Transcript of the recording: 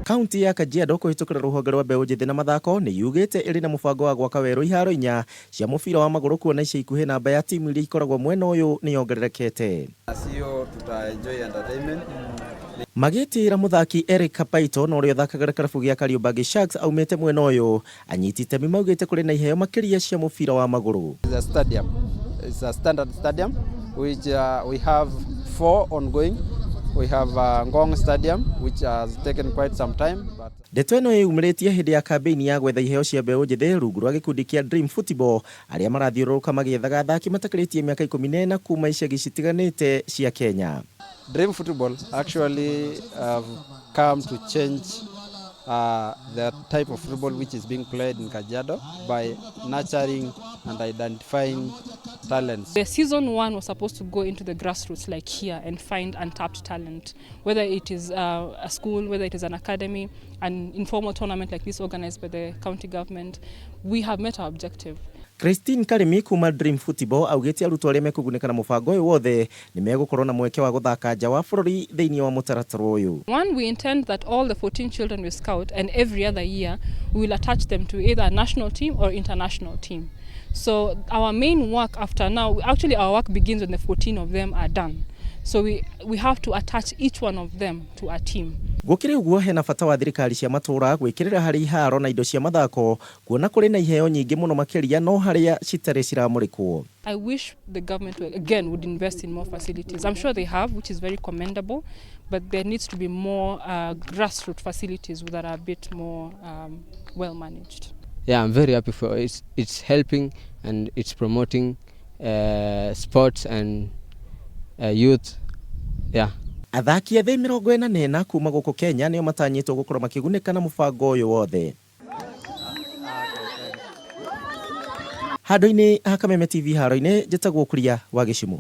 Kaunti ya Kajiado kũhĩtũkĩra rũhonge rwa mbeũ njĩthĩ na mathako nĩ yugĩte ĩrĩ na mũbango wa gwaka werũ iharo inya cia mũbira wa magũrũ kuona ica ikuhĩ namba ya timu iria ikoragwo mwena ũyũ nĩ yongererekete. Sio tuta enjoy entertainment. Magĩtĩĩra mũthaki Eric Kapaito na ũrĩa ũthakagĩra kĩrabu gĩa Kariobangi Sharks aumĩte mwena ũyũ, anyiti itemi maugĩte kũrĩ na iheo makĩria cia mũbira wa magũrũ. It's a stadium. It's a standard stadium which we have four ongoing. We have Ngong Stadium which has taken quite some time but Ndeto ĩno ĩyumĩrĩtie hĩndĩ ya kambĩini ya gwetha iheo cia mbeũ njĩthĩ rungu rwa gĩkundi kĩa Dream Football arĩa marathiũrũrũka magĩethaga athaki matakĩrĩtie mĩaka 14 kuma icagi citiganĩte cia Kenya. Dream Football actually have come to change the type of football which is being played in Kajiado by nurturing and identifying talents. The season one was supposed to go into the grassroots like here and find untapped talent, whether it is a school, whether it is an academy, an informal tournament like this organized by the county government. We have met our objective. Christine Karimi kuma Dream Football augĩte arutwo arĩa mekũgunĩka na mũbango ũyũ wothe nĩ megũkorwo na mweke wa gũthaka nja wa bũrũri thĩinĩ wa mũtaratara ũyũ. One, we intend that all the 14 children we scout, and every other year we will attach them to either a national team or international team. So our main work after now, actually our work begins when the 14 of them are done. So we have to attach each one of them to a team. Gũkĩrĩ ũguo hena bata wa thirikari cia matũũra gwĩkĩrĩra harĩ iharo na indo cia mathako kuona kũrĩ na iheo nyingĩ mũno makĩria no harĩa citarĩ ciramũrĩkwo. I wish the government will, again would invest in more facilities. I'm sure they have, which is very commendable, but there needs to be more grassroots facilities that are a bit more well managed. Yeah, I'm very happy for it. It's helping and it's promoting sports and youth. Yeah. Athaki ethĩ 44 kuma gũkũ Kenya nĩo matanyĩtwo gũkorwo makĩgunĩka na mũbango ũyũ wothe. Handũ-inĩ ha Kameme TV haro-inĩ njĩtagwo Kuria wa Gĩcumu.